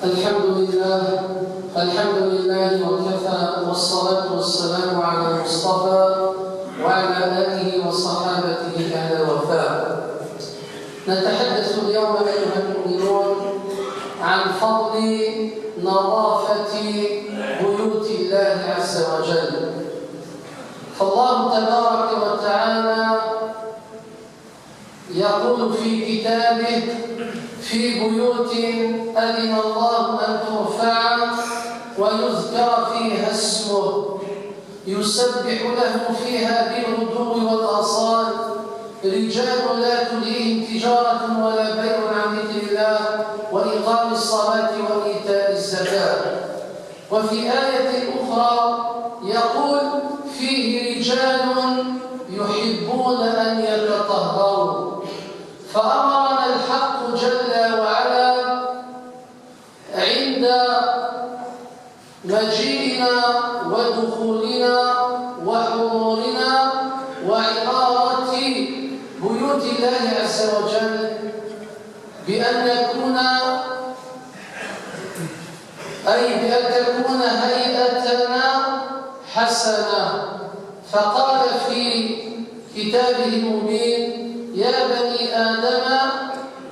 الحمد لله، الحمد لله وكفى، والصلاة والسلام على المصطفى وعلى آله وصحابته أهل الوفاء. نتحدث اليوم أيها المؤمنون عن فضل نظافة بيوت الله عز وجل. فالله تبارك وتعالى يقول في كتابه: في بيوت أذن الله أن ترفع ويذكر فيها اسمه، يسبح له فيها بالغدو والآصال رجال لا تلهيهم تجارة ولا بيع عن ذكر الله وإقام الصلاة وإيتاء الزكاة. وفي آية أخرى يقول: فيه رجال يحبون أن يتطهروا. فأمرنا الحق جل وعلا عند مجيئنا ودخولنا وحضورنا وعمارة بيوت الله عز وجل بأن نكون، أي بأن تكون هيئتنا حسنة. فقال في كتابه المبين: يا بني آدم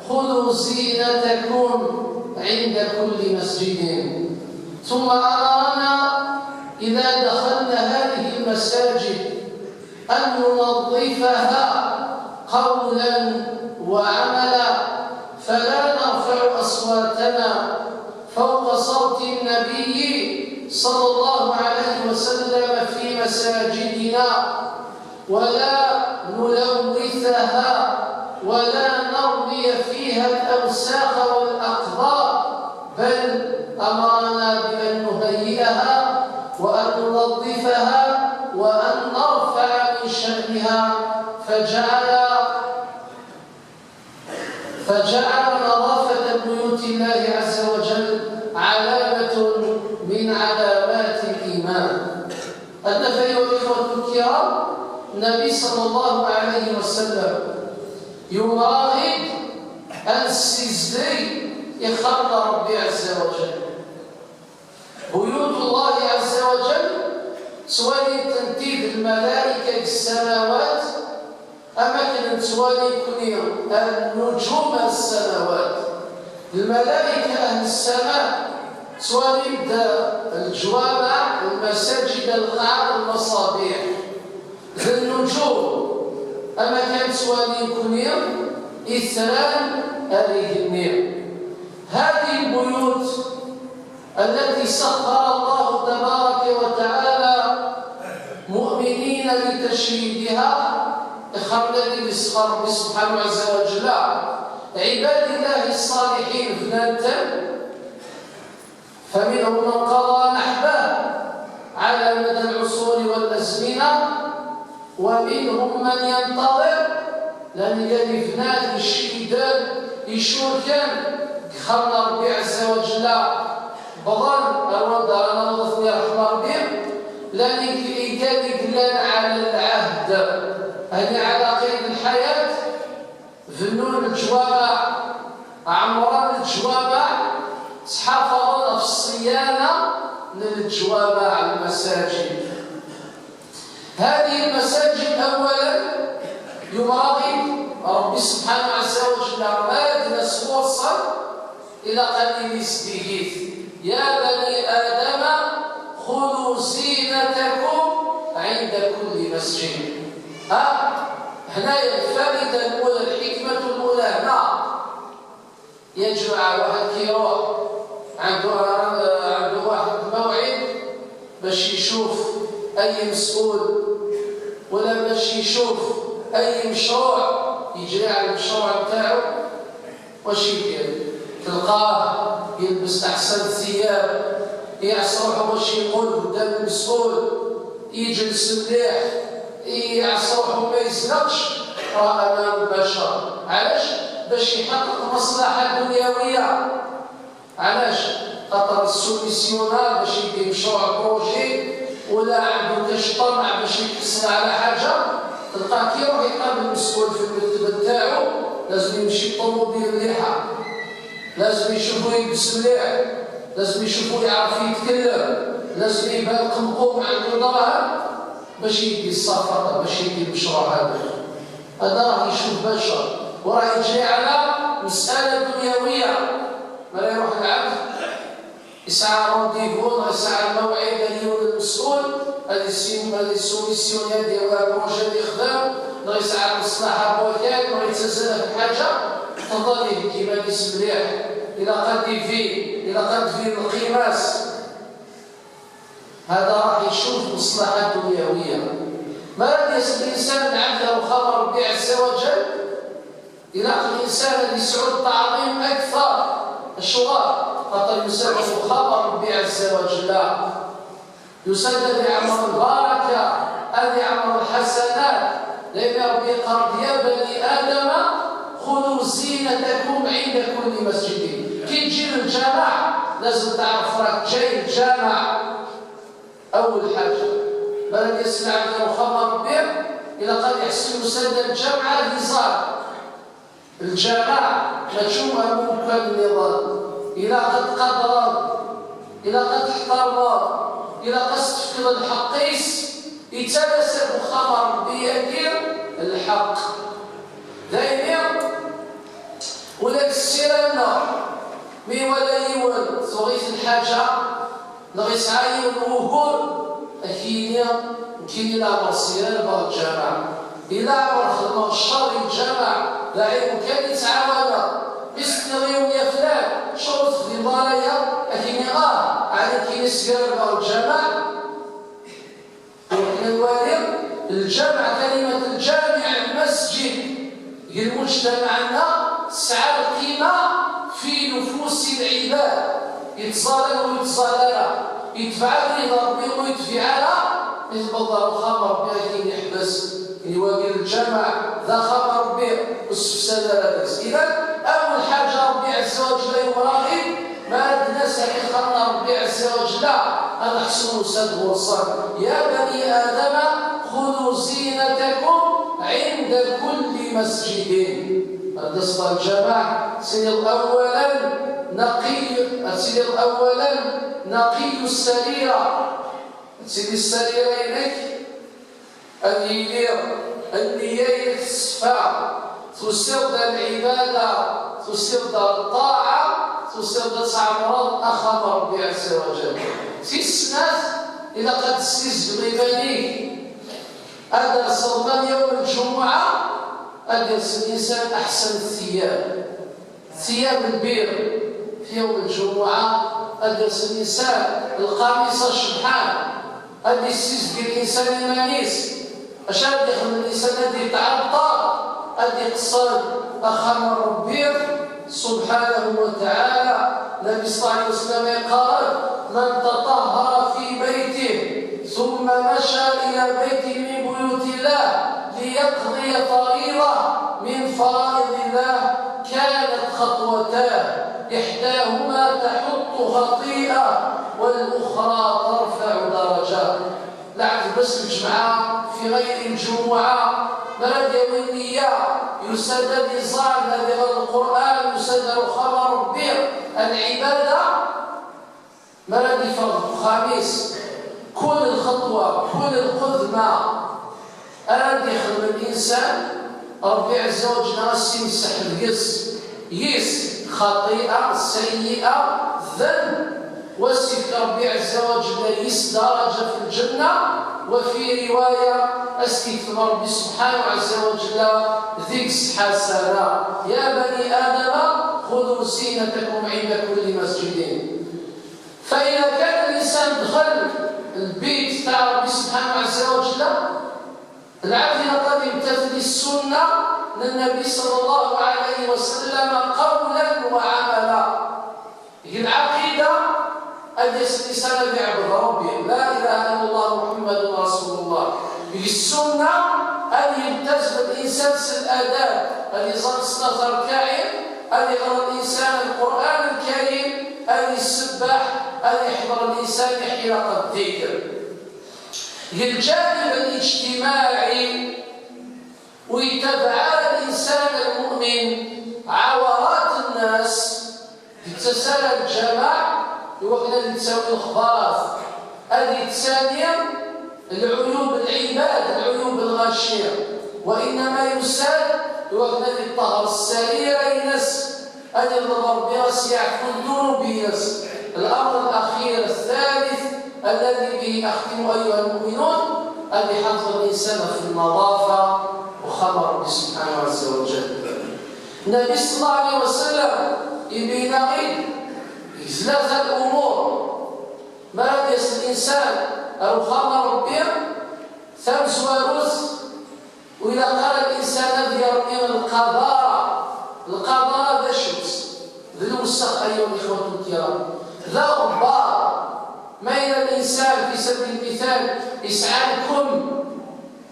خذوا زينتكم عند كل مسجد. ثم أمرنا إذا دخلنا هذه المساجد أن ننظفها قولا وعملا، فلا نرفع أصواتنا فوق صوت النبي صلى الله عليه وسلم في مساجدنا، ولا نلوثها، ولا نرمي فيها الأوساخ والأقذار، بل أمرنا بأن نهيئها وأن ننظفها وأن نرفع من شأنها. فجعل نظافة بيوت الله عز وجل علامة من علامات الإيمان. أيها الإخوة الكرام، النبي صلى الله عليه وسلم يراغب السيزدي يخلق ربي عز وجل. بيوت الله عز وجل سوالي تنتيد الملائكة السماوات، أماكن سوالي كني النجوم السماوات. الملائكة أهل السماء سوالي الجوامع، المساجد، القاعات، المصابيح، النجوم. أما كانت سوالي كني إثران النير. هذه البيوت التي سخر الله تبارك وتعالى مؤمنين لتشييدها، خلني لسخر سبحانه عز وجل عباد الله الصالحين فنانتا، فمنهم من قضى نحبه على مدى العصور والأزمنة، ومنهم من ينتظر، لأن قال فنان الشيدان يشوركان خلنا ربي عز وجل بضل أود أنا نظفني رحمة ربي، لأن قال على العهد، هذه على قيد الحياة. فنون الجوامع، عمران الجوامع، تحافظون في الصيانة للجوامع المساجد. هذه المساجد أولا يراغب ربي سبحانه عز وجل ما فرصة إلى قليل سديهيث: يا بني آدم خذوا زينتكم عند كل مسجد. هنا الفائدة الأولى، الحكمة الأولى هنا يا جماعة، واحد كيروح عنده واحد موعد باش يشوف أي مسؤول، ولا باش يشوف أي مشروع، يجري على المشروع نتاعو، واش يدير؟ تلقاه يلبس أحسن ثياب، يعصر روحو باش يقول قدام المسؤول، يجلس مليح، يعصر روحو ما يزنقش، راه أمام البشر. علاش؟ باش يحقق مصلحة دنيوية. علاش؟ خاطر ال soumissionnaire باش يدير مشروع projet، ولا عنده كاش طمع باش يحصل على حاجة، تلقاه كي يروح يقابل المسؤول في المكتب نتاعو لازم يمشي بطوموبيل مليحة، لازم يشوفو يلبس مليح. لازم يشوفوا يعرف يتكلم، لازم يبان قمقوم عنده دراهم باش يدي الصفقة، باش يدي المشروع هذا. هذا راه يشوف بشر وراه يجري على مسألة دنيوية. ما يروح العبد يسعى rendez-vous، يسعى الموعد اليوم المسؤول، هذه ال soumission ديال projet اللي خدام، يسعى مصلحة بوكال، يتسلسل في حاجة تظل كيما مليح إلى قد في إلى قد في القيماس. هذا راح يشوف مصلحة دنيوية. ما يسأل الإنسان عنده خبر ربي عز وجل، إلى الإنسان اللي يسعود تعظيم أكثر الشغار، خاطر يسأل خبر ربي عز وجل، يسأل بعمر البركة، هذه عمر الحسنات، لأن ربي قال يا بني آدم خذوا زينتكم عند كل مسجد. كي تجي للجامع لازم تعرف راك جاي للجامع. أول حاجة بلد يسمع عنده خبر ربي، إلى قد يحسن مسند الجامعة لزار الجامع ما تشوفها ممكن النظام، إلى قد قدر، إلى قد احترم، إلى قد استفقد الحقيس، يتناسب خبر ربي يدير الحق. دائما ولا السيرنا مي ولا يول صغيت الحاجة نغي سعاي وهور أكيد كاين لا مرسيرة باغ الجامع، إلا عمر خدمة الشر الجامع لا كان يتعاون يستغيو يا فلان شرط في ضايا أكيد على كاين السيرة باغ الجامع. وحنا الوالد الجامع كلمة الجامع المسجد المجتمعنا سعى القيمة في نفوس العباد، يتصالن ويتصالن، يدفع لي ربي ويدفع لها يتبضل خبر ربي كاين يحبس يواجه الجامع ذا خبر ربي والسفساد لاباس. إذا أول حاجة ربي عز وجل يراغب ما الناس خلنا ربي عز وجل أن حسن سد ورصان. يا بني آدم خذوا زينتكم عند كل مسجد. هذا صلاة الجماعة سير أولا نقي، سير أولا نقي السريرة، سيدي السريرة إليك النية النية الصفاء، تسرد العبادة، تسرد الطاعة، تسرد تعمر أخم ربي عز وجل. في السنة إذا قد سيز غيبانيك هذا صلى يوم الجمعة أجلس الإنسان أحسن الثياب، ثياب البيض في يوم الجمعة، أجلس الإنسان القميص الشبحان، أدي السيز الإنسان المانيس، أشاد يخدم الإنسان أدي يتعطى، أدي قصر أخم ربي سبحانه وتعالى. النبي صلى الله عليه وسلم قال من تطهر في بيته ثم مشى إلى بيت من بيوت الله ليقضي فريضة من فرائض الله كانت خطوتان، إحداهما تحط خطيئة والأخرى ترفع درجة. لعب بس الجمعة في غير الجمعة بلد يومية يسدد نظام هذا القرآن، يسدد خبر ربي العبادة بلد فرض خامس. كل الخطوة كل القدمة أراد يخدم الإنسان ربي عز وجل راسي يمسح اليس يس خطيئة سيئة ذنب، وسيف ربي عز وجل يس درجة في الجنة. وفي رواية أسكت ربي سبحانه عز وجل ذيك حسنة. يا بني آدم خذوا زينتكم عند كل مسجد. فإذا كان الإنسان دخل البيت تاع ربي سبحانه عز وجل، العبد قد يمتثل السنة للنبي صلى الله عليه وسلم قولا وعملا. هي العقيدة أن الإنسان يعبد ربي لا إله إلا الله محمد رسول الله. هي السنة أن يلتزم الإنسان الآداب، أن يصلي صلاة ركعين، أن يقرأ الإنسان القرآن الكريم، أن يسبح، أن يحضر الإنسان حلقة الذكر. الجانب الاجتماعي ويتبع الإنسان المؤمن عورات الناس، يتسالى الجماع وقنا اللي تساوي الخبارات. هذه الثانية العيوب العباد، العيوب الغاشية، وإنما يسال وقنا اللي طهر السرير ينس أن الرب يعفو الذنوب ينس. الأمر الأخير الثالث الذي به أختم أيها المؤمنون أن يحافظ الإنسان في النظافة وخمر ربي سبحانه عز وجل. النبي صلى الله عليه وسلم يبين غير ثلاثة الأمور ما يس الإنسان أو خمر ربي ثمس وروس. وإذا قال الإنسان يرمي القذارة، القذارة ذا شمس ذا الوسخ أيها الإخوة الكرام، ذا غبار. ما إلى الإنسان في سبيل المثال يسعى الكم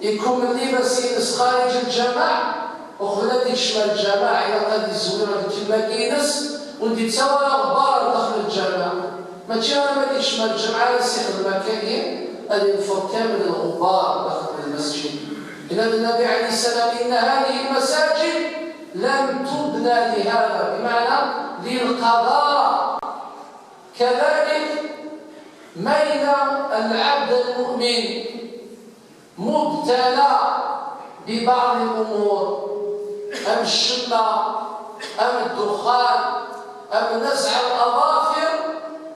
يكون اللباس خارج الجماعة وخلا ديك شمال الجماعة إلى قد الزويرة تما كينس ودي تسوى غبار داخل الجماعة. ماشي أنا ما ديك شمال الجماعة سيخ المكان هذه الفرق كامل الغبار داخل المسجد. إن النبي عليه السلام إن هذه المساجد لم تبنى لهذا، بمعنى للقذارة. كذلك ميل العبد المؤمن مبتلى ببعض الأمور، أم الشمة أم الدخان أم نزع الأظافر،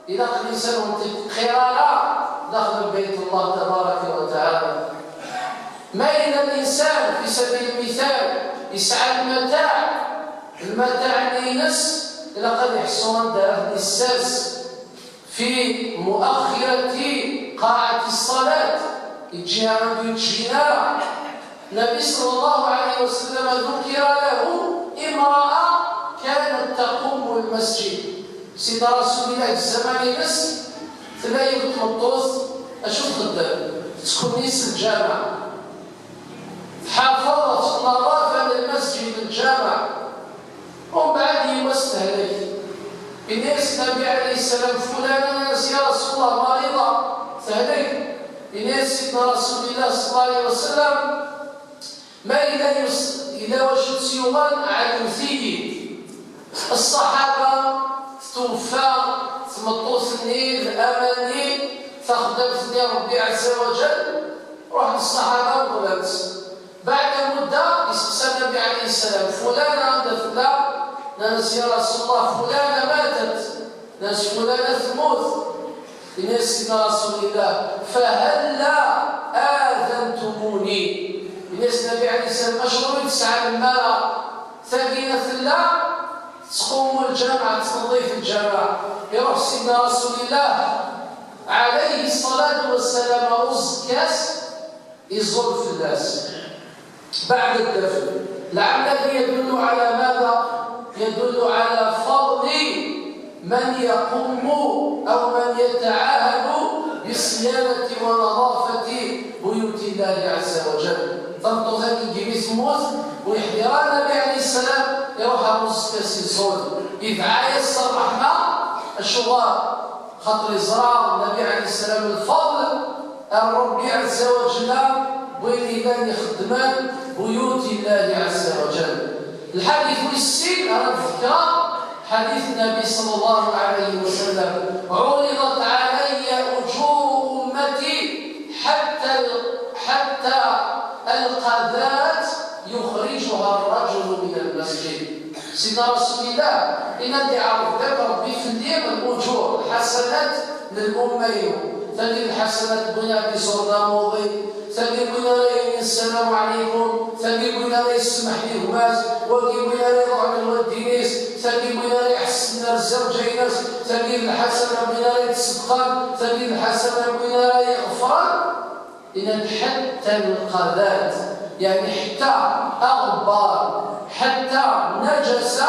إذا الإنسان قرارا داخل بيت الله تبارك وتعالى. ميل الإنسان في سبيل المثال يسعى المتاع، المتاع ينس إلى قد يحصل دار الساس في مؤخرة قاعة الصلاة يجيها عنده يتجينا. النبي صلى الله عليه وسلم ذكر له امرأة كانت تقوم المسجد. سيدنا رسول الله الزمان ينس تلاقي تمطوس أشوف خدام تكون نيس الجامع، حافظت النظافة للمسجد الجامع، ومن بعد يستهلك. إنيس النبي عليه السلام فلانة يا رسول الله مريضة تهلك. إنيس سيدنا رسول الله صلى الله عليه وسلم ما إذا وجدت سيوان على مثيل الصحابة توفى ثمطوسني الأماني فخدمتني ربي عز وجل. روح للصحابة وغلبت. بعد مدة يسأل النبي عليه السلام فلانة عند فلان، ناس يا رسول الله فلانة ماتت، ناس فلانة تموت. ناس سيدنا رسول الله فهلا آذنتموني. ناس النبي عليه السلام أشهر تسعة المرأة ثقيلة لا تقوم الجامعة تنظيف الجامعة. يروح سيدنا رسول الله عليه الصلاة والسلام رز كاس يزور في الناس بعد الدفن. لعل يدل على ماذا؟ يدل على فضل من يقوم أو من يتعاهد بصيانة ونظافة بيوت الله عز وجل. تنطق ذلك موت ويحضر النبي عليه السلام يروح رز كاس يزور إذ عايز الرحمة الشغار خاطر يزرع النبي عليه السلام الفضل الرب عز وجل وين إذا يخدمان بيوت الله عز وجل. الحديث السين هذا الذكرى حديث النبي صلى الله عليه وسلم عرضت علي أجور أمتي حتى القذات يخرجها الرجل من المسجد. سيدنا رسول الله إن اللي عرض ذاك ربي في الليل الأجور الحسنات للأمة. ثاني الحسنات بنا بزورنا موضي، ثاني بنا رأي السلام عليكم، ثاني بنا رأي يسمح لي هماس، وكي بنا رأي يضع الودينيس، ثاني بنا رأي يحسن الزوجينس، ثاني الحسنة بنا رأي الصدقان، ثاني الحسنة بنا رأي غفران. إن حتى القذات يعني حتى أغبار حتى نجس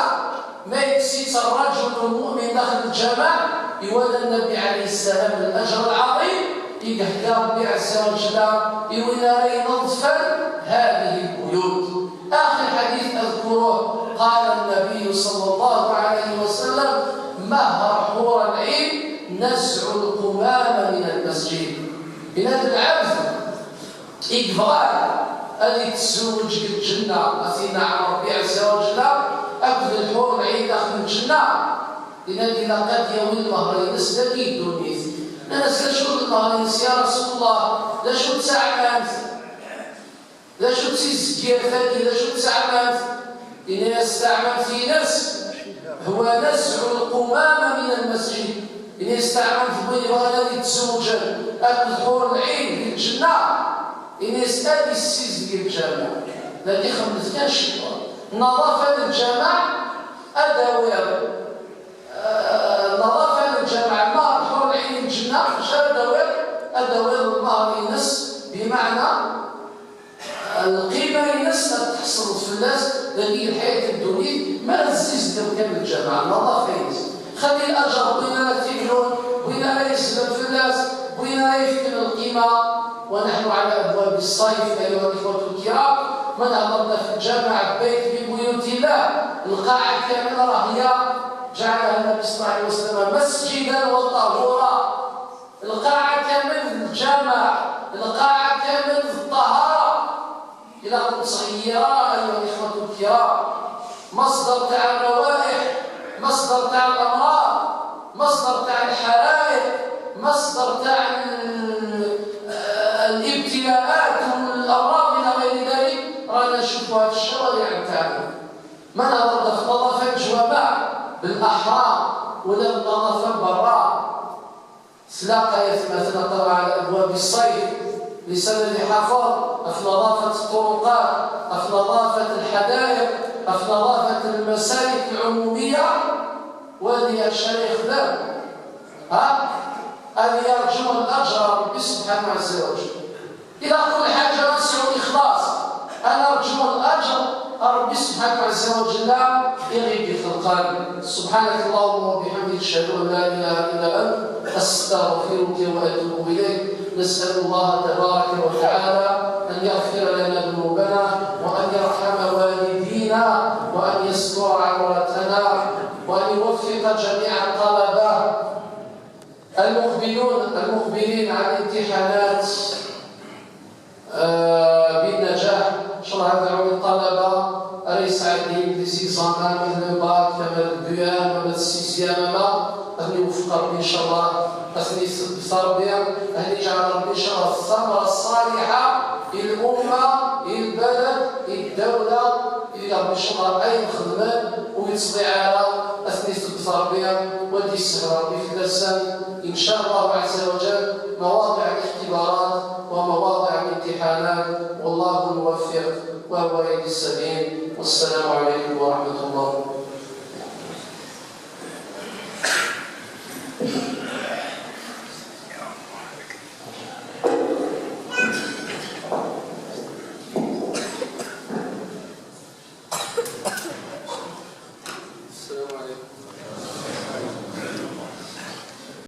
ما يكسيت الرجل المؤمن داخل الجماعة يولى النبي عليه السلام الأجر العظيم يهدى ربي عز وجل يولى ينظفا هذه البيوت. آخر حديث أذكره قال النبي صلى الله عليه وسلم مهر حور العين نزع القمامة من المسجد. إن هذا العبد إقبال اللي تزوج الجنة أثناء ربي عز وجل أكل الحور العين داخل الجنة. لأن لقد يوم المهر ينس ذكي الدنيا أنا شو المهر ينس يا رسول الله لا شو تسعمات لا شو تسكير ثاني لا شو تسعمات إن يستعمل في نفس هو نزع القمامة من المسجد. إن يستعمل في بني بغا يتزوج أكل حور العين في الجنة. إن يستأدي السيز الجامع الذي خمس كان شيطان نظافة الجامع أداوير نظافة الجامع ما حور العين الجنة أداوير المهر ينس بمعنى القيمة ينس تحصل في الناس لأن الحياة الدنيا ما تزيز كامل الجامعة النظافة ينس خلي الأجر بين لا تيكلون بين لا يسلم في الناس بين لا يفتن القيمة. ونحن على أبواب الصيف أيها الإخوة الكرام، من هضرنا في الجامع بيت من بيوت الله القاعة كاملة راهي جعلها النبي صلى الله عليه وسلم مسجدا وطهورا. القاعة كامل في الجامع، القاعة كامل في الطهارة. إلى صغيرة أيها الإخوة الكرام، مصدر تاع الروائح، مصدر تاع الأمراض، مصدر تاع الحرائق، مصدر تاع الابتلاءات والأمراض إلى غير ذلك. رانا نشوفوها في الشوارع تاعنا. ما نظف نظافة الجوامع بالأحرار ولا النظافة برا. سلاقة مثلا طبعا على أبواب الصيف لسنة اللي حفظ في نظافة الطرقات، في نظافة الحدائق، في نظافة المسالك العمومية. وهذه الشيخ خدام ها أن يرجو الأجر ربي سبحانه عز وجل. إذا كل حاجة نسعو الإخلاص، أنا أرجو الأجر ربي سبحانه عز وجل يغيب خلقان. سبحانك اللهم وبحمدك أشهد أن لا إله إلا أنت أستغفرك وأتوب إليك. نسأل الله تبارك وتعالى أن يغفر لنا ذنوبنا وأن يرحم والدينا وأن يستر عوراتنا وأن يوفق جميع الطلبة المقبلين على الامتحانات بالنجاح. إن شاء الله هذا الطلبة أليس عندهم les examens مثل الباك كما ال BEM ولا ال sixième أن يوفق ربي إن شاء الله، أن يصبر، أن يجعل ربي إن شاء الله الثمرة الصالحة للأمة للبلد للدولة. إلى ربي إن شاء الله أي خدمة ويتصدي على أن يصبر ودي يسهل ربي في السنة إن شاء الله عز وجل مواضع الاختبارات ومواضع الامتحانات، والله الموفق وهو يهدي السبيل. والسلام عليكم ورحمة الله.